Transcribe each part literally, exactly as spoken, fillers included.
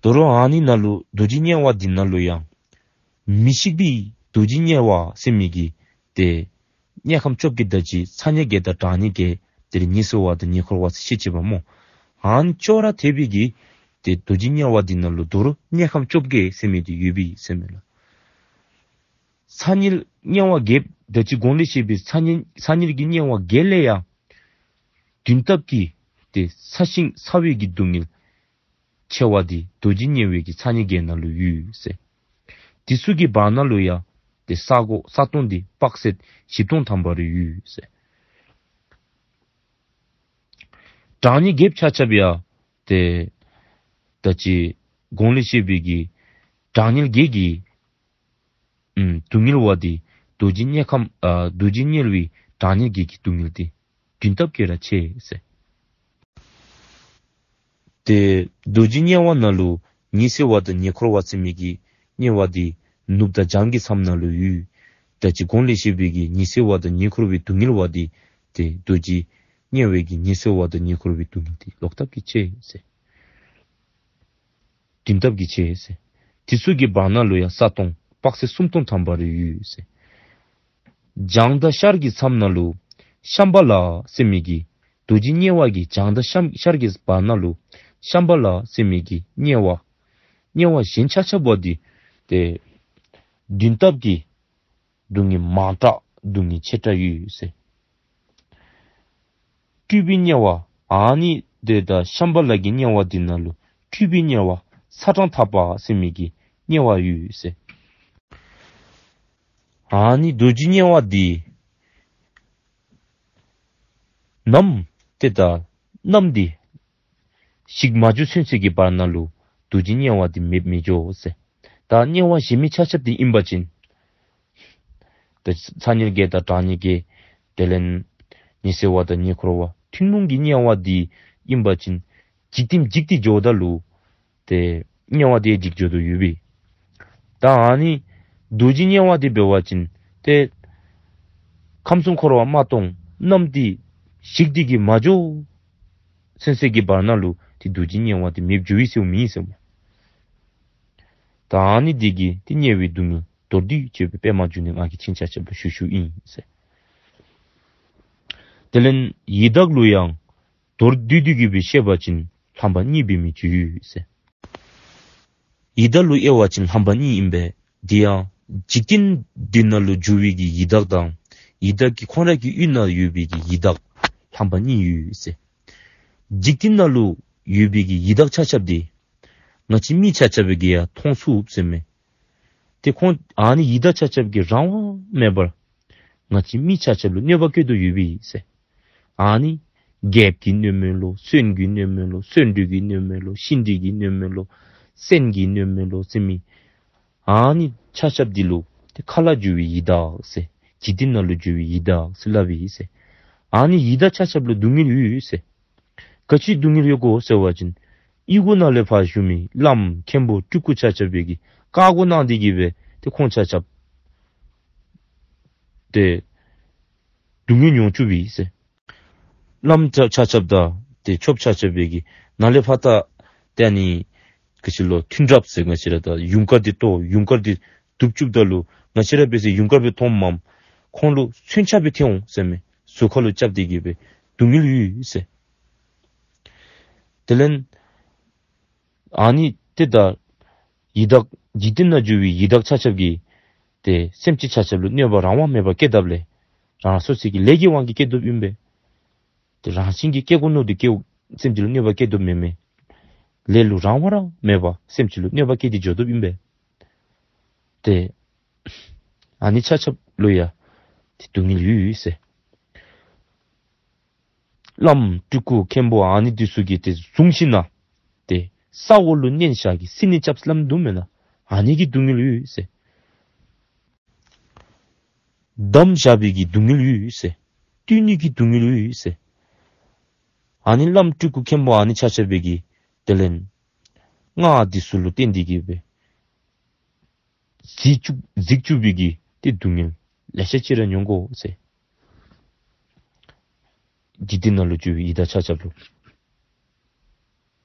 དོ་རུང་ཨ་ནི་ནང་ལུ་རྡོ་རྗེ་དམྱལ་བ་འདི་ནང་ལུ་ཡང་མི་ཤིགས་པའི་རྡོ་རྗེ་དམྱལ་བ་ཟེར་མི་གི་ཏེ་དམྱལ་ཁམས་བཅོ་བརྒྱད་དང་གཅིག་ཁྲོ་ཆུ་དམྱལ་བརྒྱད་དང་གྲང་དམྱལ་བརྒྱད་དེ་ལས་ཉི་ཚེ་བ་དང་ཉེ་འཁོར་བ་ཟེར་བཤད་ཅི་པ་སྨོ། ཨ་ནི་ཅོག་ར་འཐདཔ་སྦེ་གི་ཏེ་རྡོ་རྗེ་དམྱལ་བ་འདི་ནང་ལུ་དོ་རུང་དམྱལ་ཁམས་བཅོ་བརྒྱད་ཟེར་མི་འདི་ཡོད་པའི་ཟེར་མས་ལགས། ཁྲོ་དམྱལ་དམྱལ་བ་བརྒྱད་ད་ཅི་གོང་ལས་བཤད་པའི་ཁྲོ་དམྱལ་ཁྲོ་དམྱལ་གྱི་དམྱལ་བ་བརྒྱད་ལས་ཡང་བདུན་ལྟབ་ཀྱིས་ཏེ་ཚ་ཞིང་ཚ་བའི་གི་སྡུག་བསྔལ་ཆེ་བ་འདི་རྡོ་རྗེ་དམྱལ་བའི་གི་ཁྲོ་དམྱལ་བརྒྱད་ནང་ལུ་ཡོད་ཟེར། དེ་ཚུ་གི་བར་ན་ལུ་ཡང་ཏེ་ས་གོ་ས་སྟོང་འདི་དཔག་ཚད་བཞི་སྟོང་ཐམ་པ་རེ་ཡོད་ཟེར། གྲང་དམྱལ་བརྒྱད་ཆ་ཁྱབ་ཡང་ཏེ་ད་ཅི་གོང་ལས་བཤད་པའི་གི་གྲང་དམྱལ་བརྒྱད་ཀྱི་ཨམ་སྡུག་བསྔལ་བ་འདི་རྡོ་རྗེ་དམྱལ་ཁམས་ཨ་རྡོ་རྗེ་དམྱལ་བའི་གྲང་དམྱལ་བརྒྱད་ཀྱི་སྡུག་བསྔལ་འདི་བདུན་ལྟབ་ཀྱིས་ར་ཆེ་ཟེར། ཏེ་རྡོ་རྗེ་དམྱལ་བ་ནང་ལུ་ཉི་ཚེ་བ་དང་ཉེ་འཁོར་བ་ཟེར་མི་གི་དམྱལ་བ་འདི་ནུབ་དང་བྱང་གི་མཚམས་ནང་ལུ་ཡོད། ད་ཅི་གོང་ལས་བཤད་པའི་གི་ཉི་ཚེ་བ་དང་ཉེ་འཁོར་བའི་སྡུག་བསྔལ་བ་འདི་ཏེ་རྡོ་རྗེ་དམྱལ་བའི་གི་ཉི་ཚེ་བ་དང་ཉེ་འཁོར་བའི་སྡུག་བསྔལ་འདི་ལོག་ལྟབ་ཀྱིས་ཆེ་ཟེར། བདུན་ལྟབ་ཀྱིས་ཆེ་ཟེར། དེ་ཚུ་གི་བར་ན་ལུ་ཡང་ས་སྟོང་དཔག་ཚད་སུམ་སྟོང་ཐམ་པ་རེ་ཡོད་ཟེར། བྱང་དང་ཤར་གྱི་མཚམས་ནང་ལུ་ཤམྦྷ་ལ་ཟེར་མི་གི་རྡོ་རྗེ་དམྱལ་བ་གི་བྱང་དང་ཤམ་ཤར་གྱི་བར་ན་ལུ་ཤམྦྷ་ལ་ཟེར་མི་གི་དམྱལ་བ་དམྱལ་བ་གཞན་ཆ་ཁྱབ་བ་འདི་ཏེ་བདུན་ལྟབ་ཀྱིས་སྡུག་བསྔལ་མང་དྲགས་སྡུག་བསྔལ་ཆེ་དྲགས་ཡོད་ཟེར། སྤྲུལ་པའི་དམྱལ་བ་ཨ་ནི་དེ་དང་ཤམྦྷ་ལ་གི་དམྱལ་བ་འདི་ནང་ལུ་སྤྲུལ་པའི་དམྱལ་བ་ཚ་གྲང་ཐག་པ་ཟེར་མི་གི་དམྱལ་བ་ཡོད་ཟེར། ཨ་ནི་རྡོ་རྗེ་དམྱལ་བ་འདི་ནམ་ཏེ་ད་ནམ་འདི་ཞིག་མ་འགྱོ་ཚུན་ཚོད་ཀྱི་བར་ན་ལུ་རྡོ་རྗེ་དམྱལ་བ་འདི་མེདཔ་མི་འགྱོ་ཟེར། ད་དམྱལ་བ་གཞན་མི་ཆ་ཁྱབ་འདི་ཨིན་པ་ཅིན་ཏེ་ཚ་དམྱལ་བརྒྱད་དང་གྲང་དམྱལ་བརྒྱད་དེ་ལས་ཉི་ཚེ་བ་དང་ཉེ་འཁོར་བ་ཐུན་མོང་གི་དམྱལ་བ་འདི་ཨིན་པ་ཅིན་འཇིག་རྟེན་འཇིག་སྟེ་འགྱོཝ་ད་ལུ་ཏེ་དམྱལ་བ་འདི་འཇིག་འགྱོ་དོ་ཡོད་པས། ད་ཨ་ནི་རྡོ་རྗེ་དམྱལ་བ་འདི་འབད་བ་ཅིན་ཏེ་ཁམས་གསུམ་འཁོར་བ་མ་སྟོངས་ནམ་འདི་ཞིག་འདི་གིས་མ་འགྱོ་ཚུན་ཚོད་ཀྱི་བར་ན་ལུ་ཏེ་རྡོ་རྗེ་དམྱལ་བ་འདི་མེདཔ་འགྱོ་བའི་ཟེརཝ་མེན་ཟེར་སྨོ། ད་ཨ་ནི་འདི་གིས་ཏེ་དམྱལ་བའི་སྡུག་བསྔལ་མདོར་བསྡུས་ཅིག་སྦེ་པདྨ་འབྱུང་གནས་ང་གིས་ཕྱིན་ཆད་ཆད་ལུ་ཞུ་ཞུཝ་ཨིན་ཟེར། དེ་ལས་ཡི་དྭགས་ལུ་ཡང་མདོར་བསྡུས་བསྡུས་ཀྱིས་སྦེ་བཤད་པ་ཅིན་རྣམ་པ་གཉིས་སྦེ་མི་འགྱུར་ཟེར། ཡི་དྭགས་ལུ་དབྱེ་བ་ཅིན་རྣམ་པ་གཉིས་ཨིན་པས། དེ་ཡང་འཇིག་རྟེན་འདི་ནང་ལུ་འགྱུར་བའི་གི་ཡི་དྭགས་དང་ཡི་དྭགས་ཀྱི་ཁོང་ར་གི་ཡུལ་ནང་ཡོད་པའི་གི་ཡི་དྭགས་རྣམ་པ་གཉིས་ཡོད་ཟེར། འཇིག་རྟེན་ནང་ལུ་ཡོད་པའི་གི་ཡི་དྭགས་ཆ་ཁྱབ་འདི་ང་བཅས་མི་ཆ་ཁྱབ་ཀྱིས་ཡང་མཐོང་ཚུགས་ཟེར་མས། ཏེ་ཁོང་ཨ་ནི་ཡི་དྭགས་ཆ་ཁྱབ་ཀྱིས་རང་དབང་མེད་པར་ང་བཅས་མི་ཆ་ཁྱབ་ལུ་གནོད་པ་བཀལ་དོ་ཡོད་པས་ཟེར། ཨ་ནི་རྒྱལཔོ་གིས་གནོད་མས་ལོ། གསོན་གྱིས་གནོད་མས་ལོ། གསོན་འདྲེ་གིས་གནོད་མས་ལོ། ཤིང་འདྲེ་གིས་གནོད་མས་ལོ། བཙན་གྱིས་གནོད་མས་ལོ་ཟེར་མི་ཨ་ནི་ཆ་ཁྱབ་འདི་ལུ་ཏེ་མཁའ་ལ་རྒྱུ་བའི་ཡི་དྭགས་ཟེར། འཇིག་རྟེན་ནང་ལུ་རྒྱུ་བའི་ཡི་དྭགས་ཟེར་སླབ་ཨིན་ཟེར། ཨ་ནི་ཡི་དྭགས་ཆ་ཁྱབ་ལུ་སྡུག་བསྔལ་ཡོད་ཟེར། ག་ཅི་སྡུག་བསྔལ་ཡོད་གོ་ཟེར་བ་ཅིན་གཡུས་སྒོ་ནང་ལས་ཕར་བཞུགས་མི་བླམ་མཁན་པོ་སྤྲུལ་སྐུ་ཆ་ཁྱབ་འབད་གིས་བཀའ་བསྒོ་གནང་སྟེ་གིས་སྦེ་ཏེ་ཁོང་ཆ་ཁྱབ་ཏེ་སྡུག་བསྔལ་མྱོང་བཅུགཔ་ཨིན་ཟེར། བླམ་ཆ་ཆ་ཁྱབ་དང་ཏེ་ཆོསཔ་ཆ་ཁྱབ་འབད་གིས་ནཱ་ལས་ཕར་ད་ཏེ་ཨ་ནི་ག་ཅི་ལོ་ཐུན་བྲབ་ཟེར་ང་བཅས་ར་ད་ཡུངས་དཀར་འདི་གཏོར་ཡུངས་དཀར་འདི་བཏོག་བཅུགཔ་ད་ལུ་ང་བཅས་ར་འབད་ཟེར་ཡུངས་དཀར་སྦེ་མཐོངམ་མས། ཁོང་ལུ་མཚོན་ཆ་སྦེ་ཐལ་འོང་ཟེར་མས། གཟུགས་ཁ་ལུ་རྐྱབ་སྟེ་གིས་སྦེ་སྡུག་བསྔལ་ཡོད་ཟེར། དེ་ལས་ཨ་ནི་ཏེ་ད་ཡི་དྭགས་འཇིག་རྟེན་ནང་རྒྱུ་བའི་ཡི་དྭགས་ཆ་ཁྱབ་ཀྱིས་ཏེ་སེམས་ཅན་ཆ་ཁྱབ་ལུ་གནོད་པ་རང་དབང་མེད་པར་བཀལ་དཝ་ལས་རང་སོ་སོའི་གི་ལས་ཀྱི་དབང་གིས་བཀལ་དོ་ཨིན་པས། ཏེ་རང་བཞིན་གྱིས་བཀལ་དགོ་མནོ་སྟེ་བཀལཝ་སེམས་ཅན་ལུ་གནོད་པ་བཀལ་དོ་མེན་མས། ལས་ལུ་རང་དབང་ར་མེད་པར་སེམས་ཅན་ལུ་གནོད་པ་བཀལ་ཏེ་འགྱོ་དོ་ཨིན་པས། ཏེ་ཨ་ནི་ཆ་ཁྱབ་ལུ་ཡང་ཏེ་སྡུག་བསྔལ་ཡོད་ཡོད་ཟེར། བླམ་སྤྲུལ་སྐུ་མཁན་པོ་ཨ་ནི་འདི་ཚུ་གིས་ཏེ་བཟུང་ཞིནམ་ལས་ཏེ་ས་འོག་ལུ་མནན་བཞག་གིས་སྲི་ནི་རྐྱབ་སླབ་དོ་མེན་ན། ཨ་ནི་གི་སྡུག་བསྔལ་ཡོད་ཡོད་ཟེར། བསྡམས་བཞག་པའི་གི་སྡུག་བསྔལ་ཡོད་ཡོད་ཟེར། བཏུལ་ནི་གི་སྡུག་བསྔལ་ཡོད་ཡོད་ཟེར། ཨ་ནི་བླམ་སྤྲུལ་སྐུ་མཁན་པོ་ཨ་ནི་ཆ་ཁྱབ་འབད་གིས་དེ་ལས་སྔགས་འདི་ཚུ་ལུ་བརྟེན་ཏེ་གིས་སྦེ་གཟིགས་བཅུག་གཟིགས་བཅུག་པའི་གི་ཏེ་སྡུག་བསྔལ་ལེ་ཤ་ཅིག་ར་མྱོང་དགོ་ཟེར། འཇིག་རྟེན་ནང་ལུ་རྒྱུ་བའི་ཡི་དྭགས་ཆ་ཁྱབ་ལུ།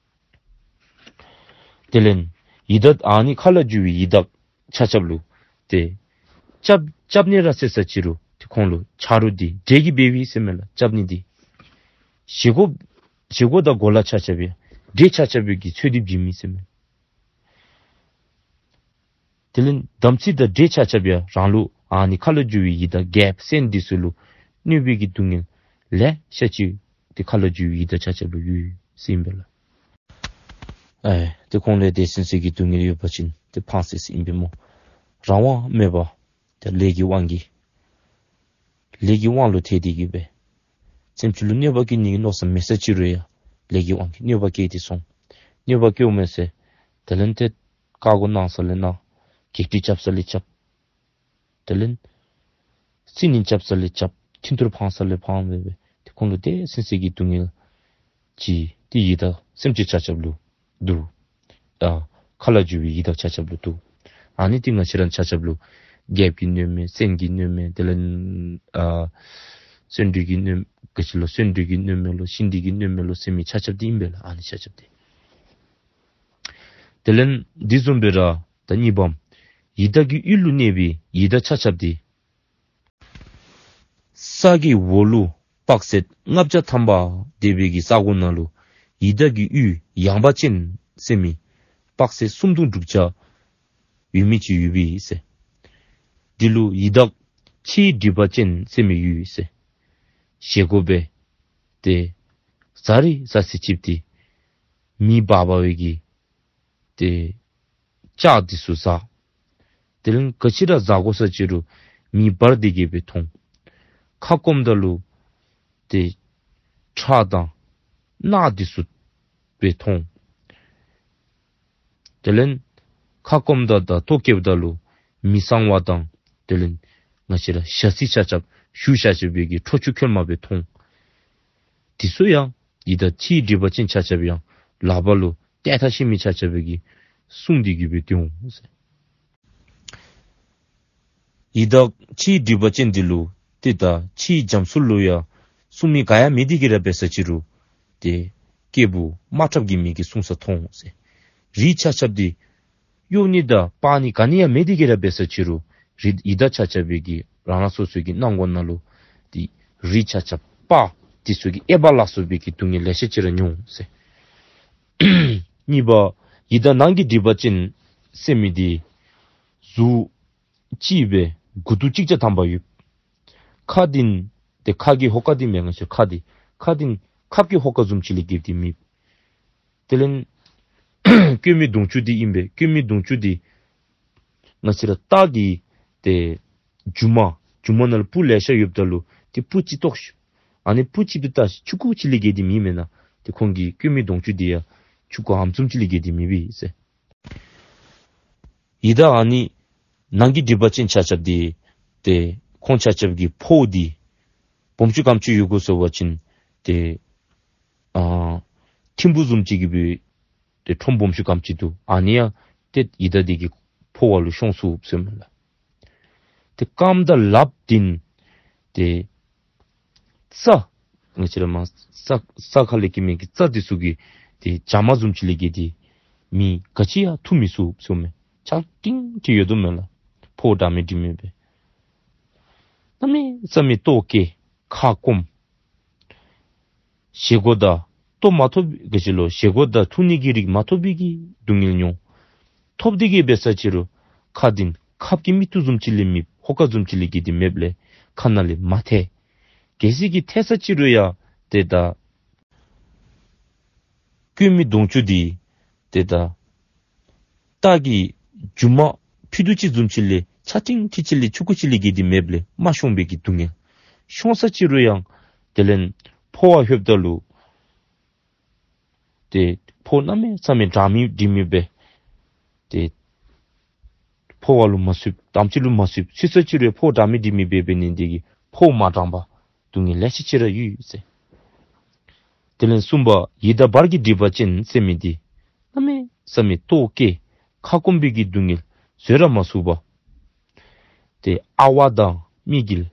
དེ་ལས་ཡི་དྭགས་ཨ་ནི་མཁའ་ལ་རྒྱུ་བའི་ཡི་དྭགས་ཆ་ཁྱབ་ལུ་ཏེ་རྐྱབ་རྐྱབ་ནི་ར་ཟེར་ས་ཅི་རུང་ཏེ་ཁོང་ལུ་ཆ་རོགས་འདི་འདྲེ་གིས་འབད་བས་ཟེར་མས་ལགས། རྐྱབ་ནི་འདི་བཞེས་སྒོ་བཞེས་སྒོ་དང་གོ་ལ་ཆ་ཁྱབ་ཡང་འདྲེ་ཆ་ཁྱབ་ཀྱིས་འཚོལ་ཏེ་བྱིན་མས་ཟེར་མས། དེ་ལས་དམ་ཚིག་དང་འདྲེ་ཆ་ཁྱབ་ཡང་རང་ལུ་ཨ་ནི་མཁའ་ལ་རྒྱུ་བའི་ཡི་དྭགས་རྒྱལཔོ་སྲིན་འདི་ཚུ་ལུ་གནོད་པའི་གི་སྡུག་བསྔལ་ལེ་ཤ་ཅིག་ཏེ་མཁའ་ལ་རྒྱུ་བའི་ཡི་དྭགས་ཆ་ཁྱབ་ལུ་ཡོད་ཟེར་ཨིན་པས་ལགས། ཨེ་ཏེ་ཁོང་ལུ་དེ་བཟུམ་ཅིག་གི་སྡུག་བསྔལ་ཡོད་པ་ཅིན་ཏེ་ཕངས་སི་སི་ཨིན་པས་སྨོ། རང་དབང་མེད་པར་ཏེ་ལས་ཀྱི་དབང་གིས་ལས་ཀྱི་དབང་ལུ་ཐལ་ཏེ་གི་སྦེ་སེམས་ཅན་ལུ་གནོད་པ་བཀལ་ནི་གི་མནོ་བསམ་མེད་ས་ཅི་རུང་ཡང་ལས་ཀྱི་དབང་གིས་གནོད་པ་བཀལ་ཏེ་སོང་། གནོད་པ་བཀལཝ་མས་ཟེར་དེ་ལས་ཏེ་བཀའ་བསྒོ་གནང་ས་ལས་གནང་། བགེགས་སྐྲི་རྐྱབ་ས་ལས་རྐྱབ། དེ་ལས་སྲི་ཉེན་རྐྱབ་ས་ལས་རྐྱབ། ཐུན་གཏོར་འཕང་ས་ལས་འཕང་སྦེ་སྦེ་ཏེ་ཁོང་ལུ་དེ་བཟུམ་ཅིག་གི་སྡུག་བསྔལ་ཅིག་ཏེ་ཡི་དྭགས་སེམས་ཅན་ཆ་ཁྱབ་ལུ་འདུག། ཨ་མཁའ་ལ་རྒྱུ་བའི་ཡི་དྭགས་ཆ་ཁྱབ་ལུ་འདུག། ཨ་ནི་ཏེ་ང་བཅས་ར་ཆ་ཁྱབ་ལུ་རྒྱལཔོ་གིས་གནོད་མི་སྲིན་གྱིས་གནོད་མི་དེ་ལས་ཨ་བརྩོན་འགྲུས་ཀྱིས་གནོད་ག་ཅི་ལོ་བརྩོན་འགྲུས་ཀྱིས་གནོད་མི་ལོ་ཤིང་འདི་གིས་གནོད་མི་ལོ་ཟེར་མི་ཆ་ཁྱབ་འདི་ཨིན་པས་ལགས། ཨ་ནི་ཆ་ཁྱབ་འདི། དེ་ལས་འདི་བཟུམ་སྦེ་ར་ད་གཉིས་པ་ཡི་དྭགས་ཀྱི་ཡུལ་ལུ་གནས་པའི་ཡི་དྭགས་ཆ་ཁྱབ་འདི་ས་གི་འོག་ལུ་དཔག་ཚད་ལྔ་བརྒྱ་ཐམ་པ་འདས་པའི་གི་ས་གོ་ནང་ལུ་ཡི་དྭགས་ཀྱི་ཡུལ་ཡངས་པ་ཅན་ཟེར་མི་དཔག་ཚད་སུམ་སྟོང་དྲུག་བརྒྱ་ཡོད་མི་ཅིག་ཡོད་པས་ཟེར། འདི་ལུ་ཡི་དྭགས་ཕྱིའི་སྒྲིབ་པ་ཅན་ཟེར་མི་ཡོད་ཟེར། བཞེས་སྒོ་སྦེ་ཏེ་བཟའ་རིགས་བཟའ་ས་ཅིག་ཏེ་མེ་འབར་བའི་གི་ཏེ་ལྕགས་འདི་ཚུ་བཟའ། དེ་ལས་ག་ཅི་ར་བཟའ་དགོ་ས་ཅི་རུང་མེ་འབར་ཏེ་གི་སྦེ་འཐོན། ཁ་སྐོམ་ད་ལུ་ཏེ་ཁྲག་དང་རྣག་འདི་ཚུ་སྦེ་འཐོན། དེ་ལས་ཁ་སྐོམ་ད་དང་ལྟོཝ་བཀྱེསཔ་ད་ལུ་མི་གཙང་བ་དང་དེ་ལས་ང་བཅས་ར་ཞ་ཚི་ཆ་ཁྱབ་ཞུ་ཆ་ཁྱབ་པའི་གི་ཁྲོ་ཆུ་ཁོལ་མ་སྦེ་འཐོན། འདི་ཚུ་ཡང་ཡི་དྭགས་ཕྱིའི་སྒྲིབ་པ་ཅན་ཆ་ཁྱབ་ཡང་ལག་པ་ལུ་ཏེ་ཐ་ཤི་མི་ཆ་ཁྱབ་པའི་གི་སྲུང་འདི་གི་སྦེ་འཐོན་ཟེར། ཡི་དྭགས་ཕྱིའི་སྒྲིབ་པ་ཅན་འདི་ལུ་ཏེ་ད་ཕྱིའི་རྒྱ་མཚོ་ལུ་ཡང་སྲུང་མི་ག་ཡང་མེད་དེ་གི་ར་འབད་ས་ཅི་རུང་ཏེ་སྐྱེས་བུ་དམག་ཁྲབ་ཀྱི་མི་གིས་སྲུང་ས་མཐོང་ཟེར། རི་ཆ་ཁྱབ་འདི་གཡོ་ནི་དང་སྤར་ནི་ག་ནི་ཡང་མེད་དེ་གི་ར་འབད་ས་ཅི་རུང་རི་ཡི་དྭགས་ཆ་ཁྱབ་པའི་གི་རང་རང་སོ་སོའི་གི་སྣང་ངོ་ནང་ལུ་ཏེ་རི་ཆ་ཁྱབ་སྤར་འདི་ཚུ་གིས་ཨེབ་ལ་སོགས་པའི་གི་སྡུག་བསྔལ་ལེ་ཤ་ཅིག་ར་མྱོང་ཟེར། གཉིས་པ་ཡི་དྭགས་ནང་གི་སྒྲིབ་པ་ཅན་ཟེར་མི་འདི་གཟུགས་གཅིག་སྦེ་མགུ་ཏོ་གཅིག་བརྒྱ་ཐམ་པ་ཡོད། ཁ་འདི་ཏེ་ཁ་གི་ཧོ་ཀ་འདི་མེན་ན་ཁ་འདི་ཁ་འདི་ཁབ་ཀྱི་ཧོ་ཀ་བཟུམ་ཅིག་ལས་བརྒལ་ཏེ་མེད། དེ་ལས་སྐྱོན་མེད་གདོང་ཆུ་འདི་ཨིན་པས། སྐྱོན་མེད་གདོང་ཆུ་འདི་ང་བཅས་ར་སྟག་གི་ཏེ་མཇུག་མ་མཇུག་མ་ནང་ལུ་སྤུ་ལེ་ཤ་ཡོདཔ་ད་ལུ་ཏེ་སྤུ་གཅིག་བཏོག་ཤིག། ཨ་ནི་སྤུ་གཅིག་འདི་ད་ཆུང་ཀུ་ཅིག་ལས་བརྒལ་ཏེ་མེད་མེན་ན། ཏེ་ཁོང་གི་སྐྱོན་མེད་གདོང་ཆུ་འདི་ཡང་ཆུང་ཀུ་ཨ་ནི་བཟུམ་ཅིག་ལས་བརྒལ་ཏེ་མེད་པས་ཟེར། ཡི་དྭགས་ཨ་ནི་ནང་གི་སྒྲིབ་པ་ཅན་ཆ་ཁྱབ་འདི་ཏེ་ཁོང་ཆ་ཁྱབ་ཀྱི་ཕོཝ་འདི་སྦོམ་ཆུང་གམ་ཆུང་ཡོད་དགོ་ཟེར་བ་ཅིན་ཏེ་ཨ་ཐིམ་ཕུག་བཟུམ་ཅིག་གི་སྦེ་ཏེ་ཁྲོམ་སྦོམ་ཆུང་གམ་ཅིག་འདུག། ཨ་ནི་ཡང་ཏེ་ཡི་དྭགས་འདི་གི་ཕོཝ་ལུ་ཤོང་ཚུགས་ཟེར་མས་ལགས། ཏེ་རྐངམ་དང་ལགཔ་འདི་ཏེ་རྩྭ་ང་བཅས་ར་མ་རྩྭ་རྩྭ་ཁ་ལས་སྐྱེ་མི་གི་རྩྭ་འདི་ཚུ་གི་ཏེ་བྱེ་མ་བཟུམ་ཅིག་ལས་བརྒལ་ཏེ་མེད། ག་ཅི་ཡང་འཐུ་མི་ཚུགས་ཟེར་མས། ཆག་ཏིང་ཏི་ཡོད་དོ་མས་ལགས། ཕོཝ་འདྲ་མིན་འདྲེས་མེད་སྦེ་གནམ་མེད་ས་མེད་ལྟོཝ་བཀྱེས། ཁ་སྐོམ། བཞེས་སྒོ་དང་ལྟོ་མ་ཐོབ་ག་ཅི་ལོ་བཞེས་སྒོ་དང་འཐུང་ནི་གི་རིགས་མ་ཐོབ་པའི་གི་སྡུག་བསྔལ་མྱོང་། ཐོབ་སྟེ་གི་འབད་ས་ཅི་རུང་ཁ་འདི་ཁབ་ཀྱི་མིག་ཏོ་བཟུམ་ཅིག་ལས་མེད། ཧོ་ཀ་བཟུམ་ཅིག་ལས་བརྒལ་ཏེ་མེདཔ་ལས་ཁ་ནང་ལས་མ་ཐལ། གལ་སྲིད་ཀྱི་ཐལ་ས་ཅི་རུང་ཡང་ཏེ་ད་སྐྱོན་མེད་གདོང་ཆུ་འདི་ཏེ་ད་སྟག་གི་མཇུག་མ་ཕུད་རྡོག་ཅིག་བཟུམ་ཅིག་ལས་ཆག་ཏིང་ཏི་ཅིག་ལས་ཆུང་ཀུ་ཅིག་ལས་བརྒལ་ཏེ་མེདཔ་ལས་མ་ཤོང་བའི་གི་སྡུག་བསྔལ། ཤོང་ས་ཅི་རུང་ཡང་དེ་ལས་ཕོཝ་ལྷོདཔ་ད་ལུ་ཏེ་ཕོཝ་གནམ་མེད་ས་མེད་འདྲ་མིན་འདྲེས་མེད་སྦེ་ཏེ་ཕོཝ་ལུ་མ་ཚུདཔ། དམ་ཚིག་ལུ་མ་ཚུདཔ། ཚུད་ས་ཅི་རུང་ཕོཝ་འདྲ་མིན་འདྲེས་མེད་སྦེ་འབད་ནི་འདི་གིས་ཕོཝ་མ་དྲངས་པར་སྡུག་བསྔལ་ལེ་ཤ་ཅིག་ར་ཡོད་ཟེར། དེ་ལས་གསུམ་པ་ཡི་དྭགས་བར་གྱི་སྒྲིབ་པ་ཅན་ཟེར་མི་འདི་གནམ་མེད་ས་མེད་ལྟོཝ་བཀྱེས། ཁ་སྐོམ་པའི་གི་སྡུག་བསྔལ་བཟོད་ར་མ་ཚུགས་པར་ཏེ་ཨ་ཝ་དང་མི་གི་ལྷ་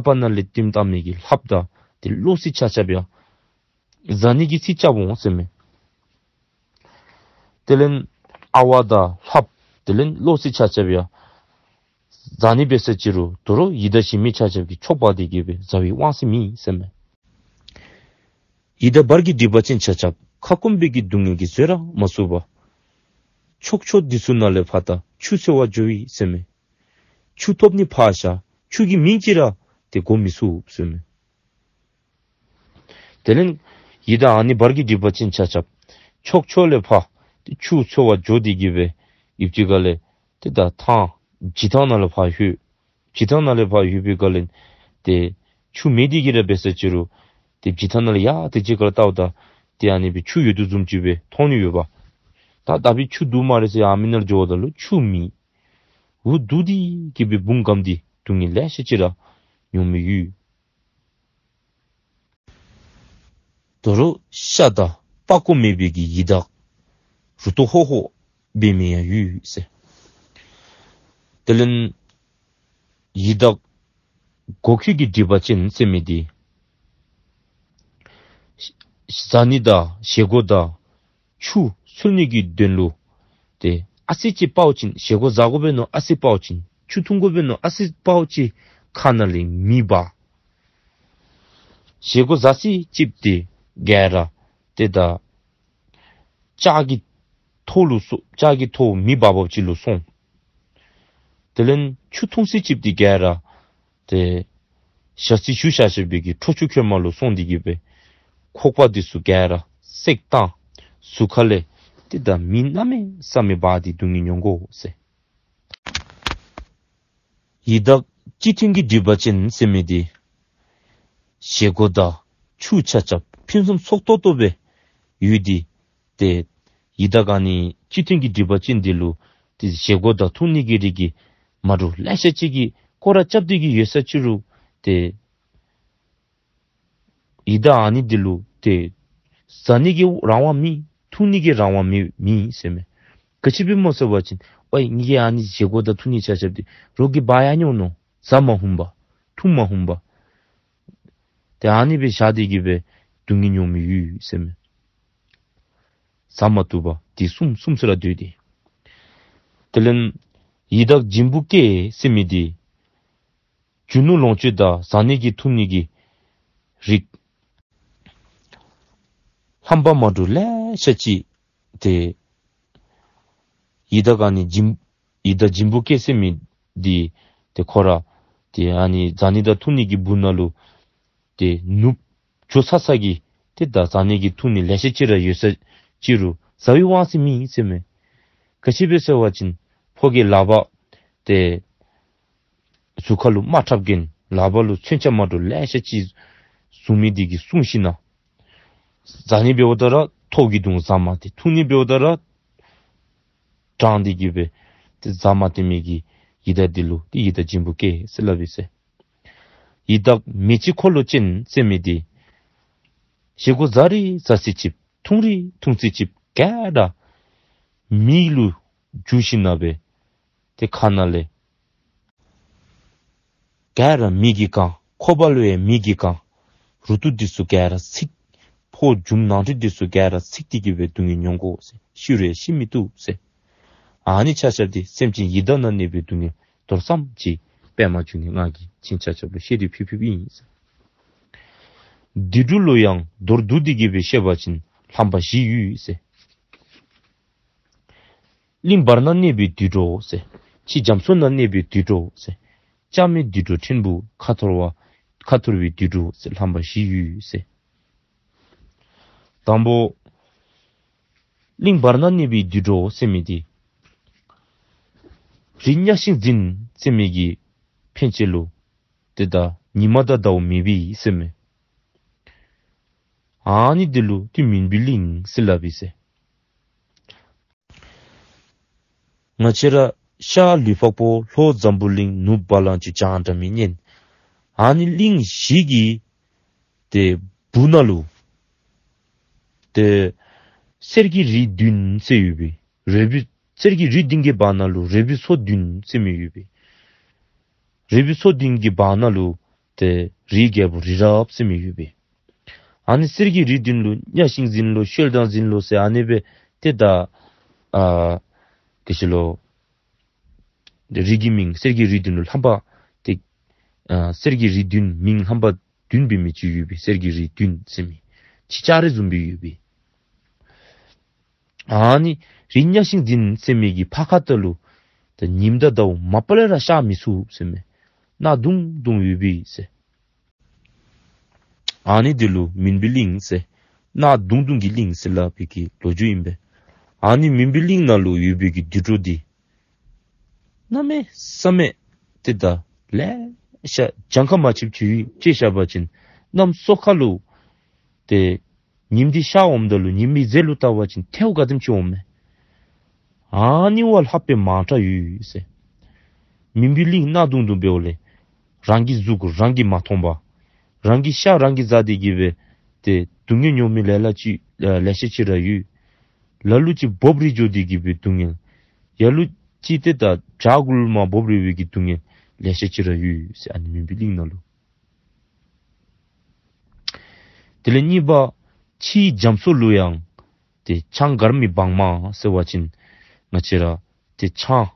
པ་ནང་ལས་བཏོན་བཏང་མི་གི་ལྷབ་དང་ཏེ་ལོག་སི་ཆ་ཁྱབ་ཡང་བཟའ་ནི་གི་ཚིག་རྐྱབ་འོང་ཟེར་མས། དེ་ལས་ ཨ་ཝ་དང་ལྷབ་དེ་ལས་བློ་སེམས་ཆ་ཁྱབ་ཡང་བཟའ་ནི་འབད་ས་ཅི་རུང་དོ་རུང་ཡི་དྭགས་གཞན་མི་ཆ་ཁྱབ་ཀྱིས་འཕྱོག་པ་དེ་གིས་སྦེ་བཟའ་བའི་དབང་ཤེད་མེད་ཟེར་མས། ཡི་དྭགས་བར་གྱི་སྒྲིབ་པ་ཅན་ཆ་ཁྱབ་ཁ་སྐོམ་པའི་གི་སྡུག་བསྔལ་གྱིས་བཟོད་ར་མ་ཚུགས་པར་ཕྱོགས་ཕྱོགས་འདི་ཚུ་ནང་ལས་ཕར་ད་ཆུ་འཚོལ་བར་འགྱོ་ཡི་ཟེར་མས། ཆུ་ཐོབ་ནི་ཕར་བཞག་ཆུ་གི་མིང་ཅིག་ར་ཏེ་གོ་མི་ཚུགས་ཟེར་མས། དེ་ལས་ཡི་དྭགས་ཨ་ནི་བར་གྱི་སྒྲིབ་པ་ཅན་ཆ་ཁྱབ་ཕྱོགས་ཕྱོགས་ལས་ཕར་ཆུ་འཚོལ་བར་འགྱོ་དེ་གིས་སྦེ་ཡུདཔ་ཅིག་ཁ་ལས་ཏེ་ད་ཐང་བྱེ་ཐང་ནང་ལས་ཕར་ལྷོད། བྱེ་ཐང་ནང་ལས་ཕར་ལྷོད་པའི་ཁ་ལས་ཏེ་ཆུ་མེད་དེ་གིས་ར་འབད་ས་ཅི་རུང་ཏེ་བྱེ་ཐང་ནང་ལས་ཡར་དེ་ཅིག་ཁ་ལས་བལྟཝ་ད་ཏེ་ཨ་ནི་སྦེ་ཆུ་ཡོད་དོ་བཟུམ་ཅིག་སྦེ་མཐོང་ནི་ཡོདཔ། ད་ད་སྦེ་ཆུ་འདུག་སྨ་རེ་ཟེར་ཨ་མི་ནང་འགྱོཝ་ད་ལུ་ཆུ་མེད། འུ་སྡུག་དེ་གིས་སྦེ་བུང་སྐམ་སྟེ་སྡུག་བསྔལ་ལེ་ཤ་ཅིག་ར་མྱོང་མི་ཡོད། དོ་རུང་ཤ་དང་པགས་ཀོ་མེད་པའི་གི་ཡི་དྭགས་རུ་ཏོ་ཧོ་ཧོ་འབད་མི་ཡང་ཡོད་ཟེར། དེ་ལས་ཡི་དྭགས་མགོ་ཁྱོད་ཀྱི་སྒྲིབ་པ་ཅན་ཟེར་མི་དེ་བཟའ་ནི་དང་བཞེས་སྒོ་དང་ཆུ་འཚོལ་ནི་གི་དོན་ལུ་ཏེ་ཨ་ཙི་ཅིག་དཔའ་བོ་ཅིག་བཞེས་སྒོ་བཟའ་དགོ་པས་མནོ་ཨ་ཙི་དཔའ་བོ་ཅིག་ཆུ་འཐུང་དགོ་པས་མནོ་ཨ་ཙི་དཔའ་བོ་ཅིག་ཁ་ནང་ལས་མེ་འབར། བཞེས་སྒོ་བཟའ་ས་ཅིག་ཏེ་ག་ར་ཏེ་ད་ལྕགས་ཀྱི་ཐོག་ལུ་སོ་ལྕགས་ཀྱི་ཐོག་མེ་འབར་འབརཝ་ཅིག་ལུ་སོང་། དེ་ལས་ཆུ་འཐུང་ས་ཅིག་ཏེ་ག་ར་ཏེ་ཞག་རྩི་ཞུ་བཞག་བཞག་པའི་གི་ཁྲོ་ཆུ་ཁོལ་མ་ལུ་སོང་དེ་གིས་སྦེ་ཁོག་པ་འདི་ཚུ་ག་ར་བསྲེགས་བཏང་། གཟུགས་ཁ་ལས་ཏེ་ད་མེ་གནམ་མེད་ས་མེད་འབར་ཏེ་སྡུག་བསྔལ་མྱོང་དགོ་ཟེར། ཡི་དྭགས་སྤྱི་མཐུན་གྱི་སྒྲིབ་པ་ཅན་ཟེར་མི་དེ་བཞེས་སྒོ་དང་ཆུ་ཆ་ཁྱབ་ཕུན་སུམ་ཚོགས་ཏོག་ཏོ་སྦེ་ཡོད་དེ། ཏེ་ཡི་དྭགས་ཨ་ནི་སྤྱི་མཐུན་གྱི་སྒྲིབ་པ་ཅན་དེ་ལུ་ཏེ་བཞེས་སྒོ་དང་འཐུང་ནི་གི་རིགས་ཀྱི་མ་འདྲཝ་ལེ་ཤ་ཅིག་གིས་སྐོར་ར་རྐྱབ་སྟེ་གིས་ཡོད་ས་ཅི་རུང་ཏེ་ཡི་དྭགས་ཨ་ནི་འདི་ལུ་ཏེ་བཟའ་ནི་གི་རང་དབང་མེད། འཐུང་ནི་གི་རང་དབང་མེད་མེད་ཟེར་མས། ག་ཅི་སྦེ་སྨོ་ཟེར་བ་ཅིན་ཝའི་ངེ་གི་ཨ་ནི་བཞེས་སྒོ་དང་འཐུང་ནི་ཆ་ཁྱབ་འདི་རོགས་ཀྱིས་འབག་ཡར་འགྱོ་ནུག། བཟའ་མ་ནུམ་པར་འཐུང་མ་ནུམ་པར་ཏེ་ཨ་ནི་སྦེ་བཞག་སྟེ་གིས་སྦེ་སྡུག་བསྔལ་མྱོང་མི་ཡོད་ཟེར་མས། བཟའ་མ་བཏུབ་པར་དེ་བཟུམ་བཟུམ་ཅིག་ར་སྡོད་དེ། དེ་ལས་ཡི་དྭགས་སྦྱིན་པོ་སྐྱེས་ཟེར་མི་དེ་རྒྱུ་ནོར་ལོངས་སྤྱོད་དང་བཟའ་ནི་གི་འཐུང་ནི་གི་རིགས་ལྷམ་པ་མ་འདྲཝ་ལེ་ཤ་ཅིག་ཏེ་ཡི་དྭགས་ཨ་ནི་སྦྱིན་ཡི་དྭགས་སྦྱིན་པོ་སྐྱེས་ཟེར་མི་དེ་ཏེ་ཁོ་ར་ཏེ་ཨ་ནི་བཟའ་ནི་དང་འཐུང་ནི་གི་སྦུག་ན་ལུ་ཏེ་ནུབ་འགྱོ་ཚར་ཚརཝ་གི་ཏེ་ད་བཟའ་ནི་གི་འཐུང་ནི་ལེ་ཤ་ཅིག་ར་ཡོད་ས་ཅི་རུང་བཟའ་བའི་དབང་ཤེད་མེད་ཟེར་མས། ག་ཅི་སྦེ་ཟེར་བ་ཅིན་ཕོ་སྐྱེས་ལག་པར་ཏེ་གཟུགས་ཁ་ལུ་རྨ་ཁྲབ་གིན་ལག་པ་ལུ་མཚོན་ཆ་མ་འདྲཝ་ལེ་ཤ་ཅིག་བཟུང་མི་དེ་གིས་བཟུང་ཞིན་ན་བཟའ་ནི་འབདཝ་ད་ར་ཐོག་གི་དུང་བཟའ་མ་སྟེར། འཐུང་ནི་འབདཝ་ད་ར་དྲང་སྟེ་གིས་སྦེ་ཏེ་བཟའ་མ་སྟེར་མི་གི་ཡི་དྭགས་དེ་ལུ་ཏེ་ཡི་དྭགས་སྦྱིན་པོ་སྐྱེས་ཟེར་སླབ་ཨིན་ཟེར། ཡི་དྭགས་མེ་ལྕེ་འཁོར་ལོ་ཅན་ཟེར་མི་དེ་བཞེས་སྒོ་བཟའ་རིགས་བཟའ་ས་ཅིག་འཐུང་རིགས་འཐུང་ས་ཅིག་ག་ར་མེ་ལུ་འགྱུར་ཞིན་ན་སྦེ་ཏེ་ཁ་ནང་ལས་ག་ར་མེ་གིས་གང་། ཁོག་པ་ལུ་ཡང་མེ་གིས་གང་། རུ་ཏོ་འདི་ཚུ་ག་ར་ཚིག། ཕོ་རྒྱུམ་ནང་ཁྲོལ་འདི་ཚུ་ག་ར་ཚིག་སྟེ་གིས་སྦེ་སྡུག་བསྔལ་མྱོང་དགོ་ཟེར། ཤི་རུང་ཤི་མི་བཏུབ་ཟེར། ཨ་ནི་ཆ་ཁྱབ་འདི་སེམས་ཅན་ཡི་དྭགས་ནང་གནས་པའི་སྡུག་བསྔལ་མདོར་ཙམ་ཅིག་པདྨ་འབྱུང་གནས་ང་གིས་བྱིན་ཆ་ཁྱབ་ལུ་བཤད་དེ་ཕུལ་ཕུལཝ་ཨིན་ཟེར། དུད་འགྲོ་ལུ་ཡང་མདོར་བསྡུས་ཏེ་གིས་སྦེ་བཤད་པ་ཅིན་རྣམ་པ་བཞི་ཡོད་ཟེར། གླིང་བར་ན་གནས་པའི་དུད་འགྲོ་ཟེར། ཕྱི་རྒྱ་མཚོ་ན་གནས་པའི་དུད་འགྲོ་ཟེར། ལྕགས་མའི་དུད་འགྲོ་ཕྲན་བུ་ཁ་འཐོར་བ་ཁ་འཐོར་བའི་དུད་འགྲོ་ཟེར་རྣམ་པ་བཞི་ཡོད་ཟེར། དང་པོ་གླིང་བར་ན་གནས་པའི་དུད་འགྲོ་ཟེར་མི་དེ་རི་གཉའ་ཤིང་འཛིན་ཟེར་མི་གི་ཕན་ཆད་ལུ་ཏེ་ད་ཉི་མ་དང་ཟླཝ་མེད་པའི་ཟེར་མས། ཨ་ནི་དེ་ལུ་ཏེ་མུན་པའི་གླིང་ཟེར་སླབ་ཨིན་ཟེར། ང་བཅས་ར་ཤར་ལུས་འཕགས་པོ་ལྷོ་འཛམ་བུ་གླིང་ནུབ་བ་ལང་སྤྱོད་བྱང་སྒྲ་མི་སྙན། ཨ་ནི་གླིང་བཞི་གི་ཏེ་སྦུག་ན་ལུ་ཏེ་གསེར་གྱི་རི་བདུན་ཟེར་ཡོད་པས། རོལ་པའི་གསེར་གྱི་རི་བདུན་གྱི་བར་ན་ལུ་རོལ་པའི་མཚོ་བདུན་ཟེར་མི་ཡོད་པས། རོལ་པའི་མཚོ་བདུན་གྱི་བར་ན་ལུ་ཏེ་རིའི་རྒྱལ་པོ་རི་རབ་ཟེར་མི་ཡོད་པས། ཨ་ནི་གསེར་གྱི་རི་བདུན་ལུ་གཉའ་ཤིང་འཛིན་ལོ་ཤེལ་དང་འཛིན་ལོ་ཟེར་ཨ་ནི་སྦེ་ཏེ་ད་ཨ་ ཨེ་ཤེ་ལོ། ཏེ་རིགས་ཀྱི་མིང་གསེར་གྱི་རིགས་བདུན་ལུ་ལྷམ་པ་ཏེ་ཨ་གསེར་གྱི་རིགས་བདུན་མིང་ལྷམ་པ་བདུན་འབད་མི་ཅིག་ཡོད་པས། གསེར་གྱི་རིགས་བདུན་ཟེར་མི་ཅིག་ལྕགས་རི་བཟུམ་སྦེ་ཡོད་པས། ཨ་ནི་རི་གཉའ་ཤིང་འཛིན་ཟེར་མི་གི་ཕར་ཁ་ཏ་ལུ་ཏེ་ཉིམ་དང་ཟླཝ་མ་པ་ལས་ར་ཤར་མི་ཚུགས་ཟེར་མས། གནག་དུང་དུང་ཡོད་པས་ཟེར། ཨ་ནི་འདི་ལུ་མུན་པའི་གླིང་ཟེར། གནག་དུང་དུང་གི་གླིང་ཟེར་སླབ་པའི་གི་ལོ་རྒྱུས་ཨིན་པས། ཨ་ནི་མུན་པའི་གླིང་ནང་ལུ་ཡོད་པའི་གི་དུད་འགྲོ་འདི་གནམ་མེད་ས་མེད་ཏེ་ད་ལེ་ཤ་གྱངས་ཁ་མ་ཆོདཔ་ཅིག་ཡོད། ཅིག་བཤད་པ་ཅིན་གནམ་སོ་ཁ་ལུ་ཏེ་ཉིམ་འདི་ཤར་འོངམ་ད་ལུ་ཉིམ་གི་རྫས་ལུ་བལྟ་བ་ཅིན་ཐལཝ་ག་དེམ་ཅིག་འོང་མས། ཨ་ནི་བ་ལྷག་པའི་མང་དྲགས་ཡོད་ཟེར། མུན་པའི་གླིང་གནག་དུང་དུང་འབདཝ་ལས་རང་གི་གཟུགས་རང་གིས་མ་མཐོང་པར་རང་གི་ཤ་རང་གིས་བཟའ་སྟེ་གི་སྦེ་ཏེ་སྡུག་བསྔལ་མྱོང་མི་ལེ་ལ་ཅིག་ལེ་ཤ་ཅིག་ར་ཡོད། ལ་ལུ་ཅིག་འབོབ་རིལ་འགྱོ་སྟེ་གི་སྦེ་སྡུག་བསྔལ། ལ་ལུ་ཅིག་ཏེ་ད་བྱག་གུ་ལུ་མར་འབོབ་རིལ་བའི་གི་སྡུག་བསྔལ་ལེ་ཤ་ཅིག་ར་ཡོད་ཟེར། ཨ་ནི་མུན་པའི་གླིང་ནང་ལུ། དེ་ལས་གཉིས་པ་ཕྱིའི་རྒྱ་མཚོ་ལུ་ཡང་ཏེ་ཆང་དཀར་མེ་སྦང་མ་ཟེར་བ་ཅིན་ང་བཅས་ར་ཏེ་ཆང་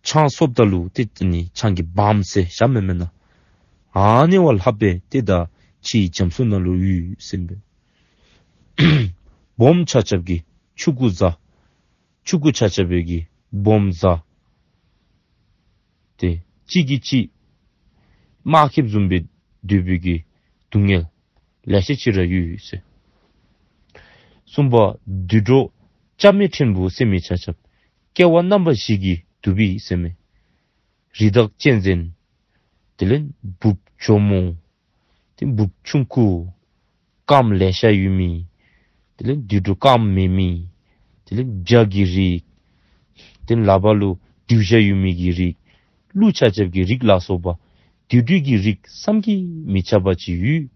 ཆང་བསོབ་ད་ལུ་ཏེ་ནི་ཆང་གི་སྦངམ་ཟེར་བཞག་མེན་མེན་ན། ཨ་ནི་བ་ལྷག་པའི་ཏེ་ད་ཕྱིའི་རྒྱ་མཚོ་ནང་ལུ་ཡོད་ཟེར་ཨིན་པས། སྦོམ་ཆ་ཁྱབ་ཀྱིས་ཆུང་ཀུ་བཟའ། ཆུང་ཀུ་ཆ་ཁྱབ་པའི་གིས་སྦོམ་བཟའ། ཏེ་གཅིག་གིས་གཅིག་དམག་ཁེབས་བཟུམ་སྦེ་སྡོད་པའི་གི་སྡུག་བསྔལ་ལེ་ཤ་ཅིག་ར་ཡོད་ཟེར། གསུམ་པ་དུད་འགྲོ་སྐྱབས་མེད་ཕྲན་བུ་ཟེར་མི་ཆ་ཁྱབ་སྐྱེ་བ་རྣམ་པ་བཞི་གིས་བསྡུ་བས་ཟེར་མས། རི་དྭགས་གཅན་གཟན། དེ་ལས་འབུཔ་གྱོག་མོ། ཏེ་འབུཔ་ཆུང་ཀུ། རྐངམ་ལེ་ཤ་ཡོད་མི། དེ་ལས་དུད་འགྲོ་རྐངམ་མེད་མི། དེ་ལས་བྱ་གི་རིགས། ཏེ་ལག་པ་ལུ་གྲུ་བཞི་ཡོད་མི་གི་རིགས། ཀླུ་ཆ་ཁྱབ་ཀྱི་རིགས་ལ་སོགས་པ་དུད་འགྲོའི་གི་རིགས་བསམ་གྱིས་མི་ཁྱབ་པ་ཅིག་ཡོད།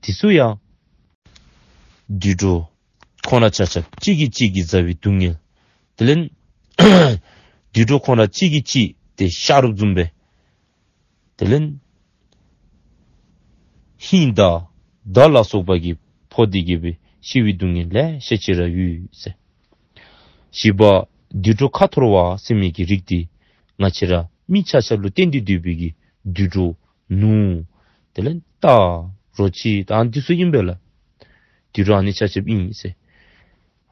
དེ་ཚུ་ཡང་དུད་འགྲོ་ཁོང་ར་ཆ་ཁྱབ་གཅིག་གིས་གཅིག་གིས་བཟའ་བའི་སྡུག་བསྔལ། དེ་ལས་དུད་འགྲོ་ཁོང་ར་གཅིག་གིས་གཅིག་ཏེ་ཤ་རོགསཔ་བཟུམ་སྦེ། དེ་ལས་ཧིང་དང་མདའ་ལ་སོགས་པ་གིས་ཕོག་སྟེ་གི་སྦེ་ཤི་བའི་སྡུག་བསྔལ་ལེ་ཤ་ཅིག་ར་ཡོད་ཟེར། བཞི་པ་དུད་འགྲོ་ཁ་འཐོར་བ་ཟེར་མི་གི་རིགས་འདི་ང་བཅས་ར་མི་ཆ་ཁྱབ་ལུ་བརྟེན་ཏེ་སྡོད་པའི་གི་དུད་འགྲོ་ནོར། དེ་ལས་རྟ་རོ་ཁྱི་དང་འདི་ཚུ་ཨིན་པས་ལགས། དུད་འགྲོ་ཨ་ནི་ཆ་ཁྱབ་ཨིན་ཟེར།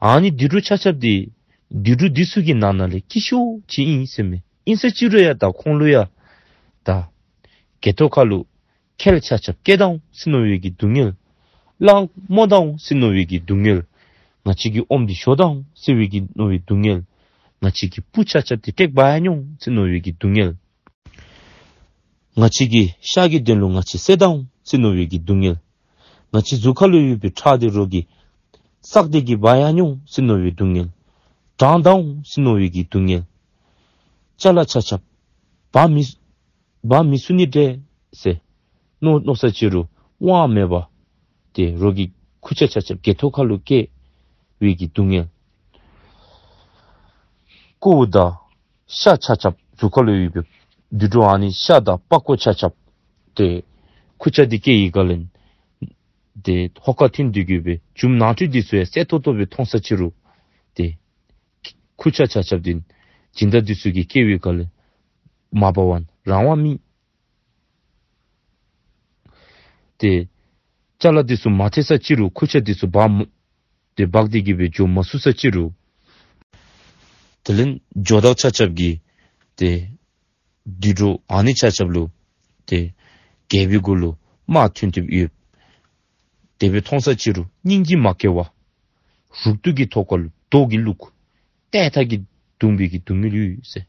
ཨ་ནི་དུད་འགྲོ་ཆ་ཁྱབ་འདི་དུད་འགྲོ་འདི་ཚུ་གི་ནང་ན་ལས་སྐྱིད་ཤོས་ཅིག་ཨིན་ཟེར་མས། ཨིན་ས་ཅིག་རུང་ཡང་ད་ཁོང་ལུ་ཡང་ད་གེ་ཐོག་ཁ་ལུ་ཁལ་ཆ་ཁྱབ་སྐྱེ་ད་འོང་ཟེར་མནོ་བའི་གི་སྡུག་བསྔལ། གླང་རྨོ་ད་འོང་ཟེར་མནོ་བའི་གི་སྡུག་བསྔལ། ང་བཅས་ཀྱི་ཨོམ་འདི་ཞོ་ད་འོང་ཟེར་བའི་གི་མནོ་བའི་སྡུག་བསྔལ། ང་བཅས་ཀྱི་སྤུ་ཆ་ཁྱབ་འདི་བྲེག་འབག་ཡར་འོང་ཟེར་མནོ་བའི་གི་སྡུག་བསྔལ། ང་བཅས་ཀྱི་ཤ་གི་དོན་ལུ་ང་བཅས་བསད་ད་འོང་ཟེར་མནོ་བའི་གི་སྡུག་བསྔལ། ང་བཅས་གཟུགས་ཁ་ལུ་ཡོད་པའི་ཁྲག་འདི་རོགས་ཀྱིས་བསགས་ཏེ་གི་འབག་ཡར་འོང་ཟེར་མནོ་བའི་སྡུག་བསྔལ། དྲང་ད་འོང་ཟེར་མནོ་བའི་གི་སྡུག་བསྔལ། ཅ་ལ་ཆ་ཁྱབ་འབག་མི་འབག་མི་ཚུགས་ནི་འདྲས་ཟེར་མནོ་མནོ་ས་ཅིག་རུང་དབང་མེད་པར་ཏེ་རོགས་ཀྱི་ཁུར་ཆ་ཆ་ཁྱབ་གེ་ཐོག་ཁ་ལུ་སྐྱེ་བའི་གི་སྡུག་བསྔལ། ཀོཝ་དང་ཤ་ཆ་ཁྱབ་གཟུགས་ཁ་ལུ་ཡོད་པའི་དུད་འགྲོ་ཨ་ནི་ཤ་དང་པགས་ཀོ་ཆ་ཁྱབ་ཏེ་ཁུར་ཆ་འདི་སྐྱེ་བའི་སྒང་ལས་ཏེ་ཧོ་ཀ་ཐོན་ཏེ་གི་སྦེ་རྒྱུ་ནང་ཁྲོལ་འདི་ཚུ་ཡང་གསལ་ཏོག་ཏོ་སྦེ་མཐོང་ས་ཅིག་རུང་ཏེ་ཁུར་ཆ་ཆ་ཁྱབ་འདི་སྦྱིན་བདག་འདི་ཚུ་གིས་སྐྱེ་བའི་སྒང་ལས་མ་འབག་པར་རང་དབང་མེད། ཏེ་ཅ་ལ་འདི་ཚུ་མ་ཐེག་ས་ཅིག་རུང་ཁུར་ཆ་འདི་ཚུ་འབག་མ་ཏེ་འབག་སྟེ་གི་སྦེ་འགྱོ་མ་ཚུགས་ས་ཅིག་རུང་དེ་ལས་ཇོ་བདག་ཆ་ཁྱབ་ཀྱིས་ཏེ་དུད་འགྲོ་ཨ་ནི་ཆ་ཁྱབ་ལུ་ཏེ་རྒྱལ་པོའི་གུ་ལུ་དམག་ཐོན་ཏེ་ཡོདཔ་དེ་སྦེ་མཐོང་ས་ཅིག་རུང་སྙིང་རྗེ་མ་སྐྱེ་བར་རུ་ཏོག་གི་ཐོག་ཁ་ལུ་རྡོ་གིས་བླུགས། ཏེ་ཐག་གིས་བརྡུང་བའི་གི་སྡུག་བསྔལ་ཡོད་ཟེར།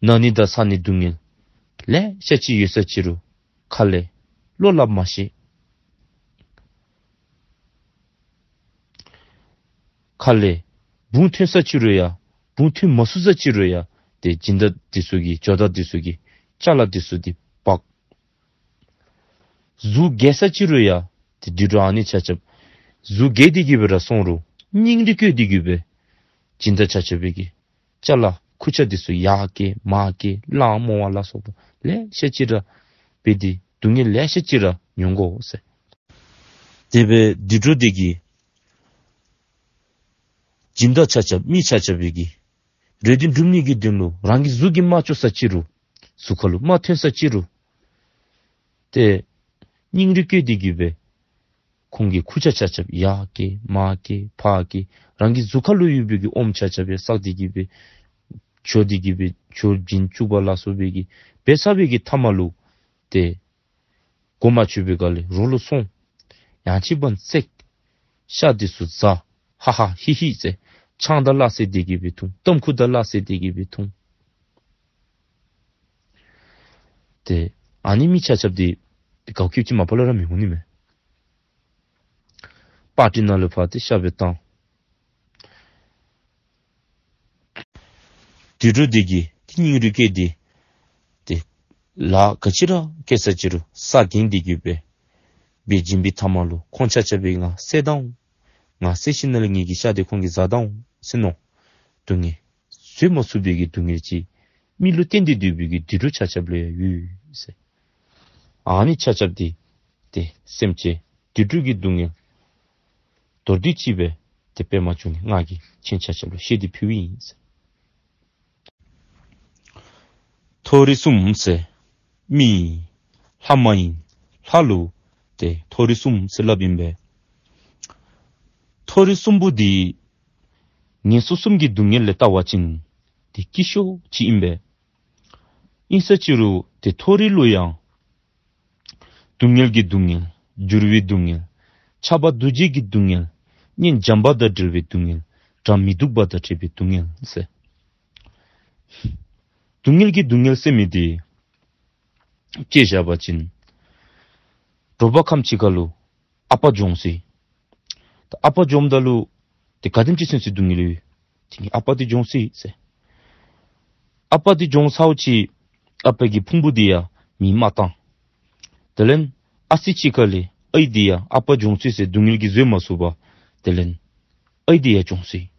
ན་ནི་དང་ཚ་ནི་སྡུག་བསྔལ་ལེ་ཤ་ཅིག་ཡོད་ས་ཅིག་རུང་ཁ་ལས་བློ་སླབ་མ་ཤེས། ཁ་ལས་བུང་ཐོན་ས་ཅིག་རུང་ཡང་བུང་ཐོན་མ་ཚུགས་ས་ཅིག་རུང་ཡང་ཏེ་སྦྱིན་བདག་འདི་ཚུ་གིས་ཇོ་བདག་འདི་ཚུ་གིས་ཅ་ལ་འདི་ཚུ་འདི་འབག། གཟུགས་རྒས་ས་ཅིག་རུང་ཡང་ཏེ་དུད་འགྲོ་ཨ་ནི་ཆ་ཁྱབ་གཟུགས་རྒས་ཏེ་གི་སྦེ་ར་སོང་རུང་སྙིང་རུས་བསྐྱེད་དེ་གི་སྦེ་སྦྱིན་བདག་ཆ་ཁྱབ་པའི་གི་ཅ་ལ་ཁུར་ཆ་འདི་ཚུ་ཡར་བསྐྱལ་མར་བསྐྱལ་གླང་རྨོ་བ་ལ་སོགས་པ་ལེ་ཤ་ཅིག་ར་འབད་དེ་སྡུག་བསྔལ་ལེ་ཤ་ཅིག་ར་མྱོང་དགོ་ཟེར། དེ་སྦེ་དུད་འགྲོ་འདི་གིས་ སྦྱིན་བདག་ཆ་ཁྱབ་མི་ཆ་ཁྱབ་སྦེ་གི་རེ་འདུན་སྒྲུབ་ནི་གི་དོན་ལུ་རང་གི་གཟུགས་ཀྱིས་མ་འགྱོ་ས་ཅིག་རུང་གཟུགས་ཁ་ལུ་མ་ཐོན་ས་ཅིག་རུང་ཏེ་སྙིང་རུས་བསྐྱེད་དེ་གི་སྦེ་ཁོང་གི་ཁུར་ཆ་ཁྱབ་ཡར་བསྐྱེད་མར་བསྐྱེད་ཕར་བསྐྱེད་རང་གི་གཟུགས་ཁ་ལུ་ཡོད་པའི་གི་ཨོམ་ཆ་ཁྱབ་སྦེ་བསགས་ཏེ་གི་སྦེ་འགྱོ་སྟེ་གི་སྦེ་འགྱོ་སྦྱིན་བཅུག་པ་ལ་སོགས་པའི་གི་འབད་ཚར་བའི་གི་མཐའ་མ་ལུ་ཏེ་གོ་མ་ཆོད་པའི་སྒང་ལས་རོགས་ལུ་སོང་། ཡང་ཅིན་བར་ན་བརྩེགས། ཤ་འདི་ཚུ་བཟའ། ཧ་ཧ་ཧི་ཧི་ཟེར་ཆང་དང་སླ་བསྲེ་སྟེ་གི་སྦེ་འཐུང་། ཏམ་ཁུ་དང་སླ་བསྲེ་སྟེ་གི་སྦེ་འཐུང་། ཏེ་ཨ་ནི་མི་ཆ་ཁྱབ་འདི་ཏེ་དགའཝ་སྐྱིདཔ་ཅིག་མ་པ་ལས་ར་མི་འོང་ནི་མས། པར་ཊི་ནང་ལུ་ཕར་ཏེ་ཤ་སྦེ་བཏང་། དུད་འགྲོ་འདི་གིས་ཏེ་སྙིང་རུས་བསྐྱེད་དེ་ཏེ་ལཱ་ག་ཅི་ར་བཀལ་ས་ཅིག་རུང་ས་གྱེན་དེ་གི་སྦེ་འབད་བྱིན་པའི་མཐའ་མ་ལུ་ཁོང་ཆ་ཁྱབ་སྦེ་ང་བསད་ད་འོང་། ང་བསད་ཞིནམ་ལས་ངེ་གི་ཤ་དེ་ཁོང་གིས་བཟའ་ད་འོང་ཟེར་མནོ། སྡུག་བསྔལ་བཟོད་མ་ཚུགས་པའི་གི་སྡུག་བསྔལ་ཅིག་མི་ལུ་བརྟེན་ཏེ་སྡོད་པའི་གི་དུད་འགྲོ་ཆ་ཁྱབ་ལུ་ཡང་ཡོད་ཟེར། ཨ་ནི་ཆ་ཁྱབ་འདི་ཏེ་སེམས་ཅན་དུད་འགྲོ་གི་སྡུག་བསྔལ་མདོར་བསྡུས་ཅིག་སྦེ་ཏེ་པདྨ་འབྱུང་གནས་ང་གིས་ཁྱེད་ཆ་ཁྱབ་ལུ་བཤད་དེ་ཕུལཝ་ཨིན་ཟེར། མཐོ་རིས་གསུམ་ཟེར་མི་ལྷ་མ་ཡིན་ལྷ་ལུ་ཏེ་མཐོ་རིས་གསུམ་ཟེར་སླབ་ཨིན་པས། མཐོ་རིས་གསུམ་པོ་འདི་ངན་སོང་གསུམ་གྱི་སྡུག་བསྔལ་ལས་བལྟ་བ་ཅིན་ཏེ་སྐྱིད་ཤོས་ཅིག་ཨིན་པས། ཨིན་ས་ཅིག་རུང་ཏེ་མཐོ་རིས་ལུ་ཡང་སྡུག་བསྔལ་གྱི་སྡུག་བསྔལ། འགྱུར་བའི་སྡུག་བསྔལ། ཁྱབ་པ་འདུ་བྱེད་ཀྱི་སྡུག་བསྔལ། གཉེན་བྱམས་པ་དང་བྲལ་བའི་སྡུག་བསྔལ། དགྲ་མི་སྡུག་པ་དང་བྲལ་བའི་སྡུག་བསྔལ་ཟེར། སྡུག་བསྔལ་གྱི་སྡུག་བསྔལ་ཟེར་མི་འདི་དཔེ་བཞག་པ་ཅིན་དྲོ་པ་ཁམས་ཅིག་ཁ་ལུ་ཨ་པ་འབྱོངས་སོ་ཡི། ད་ཨ་པ་འབྱོངམ་ད་ལུ་ཏེ་ག་དེམ་ཅིག་སེམས་སུ་སྡུག་བསྔལ་ཡོད། དེ་ཨ་པ་འདི་འབྱོངས་སོ་ཡི་ཟེར། ཨ་པ་འདི་འབྱོངས་ཚརཝ་ཅིག་ཨ་པ་གི་ཕུང་པོ་འདི་ཡང་མེ་མ་བཏང་། དེ་ལས་ཨ་ཙི་ཅིག་ཁ་ལས་ཨའི་འདི་ཡང་ཨ་པ་འབྱོངས་སོ་ཡི་ཟེར་སྡུག་བསྔལ་གྱིས་བཟོད་མ་ཚུགས་པར་དེ་ལས་ཨའི་འདི་ཡང་འབྱོངས་སོ་ཡི།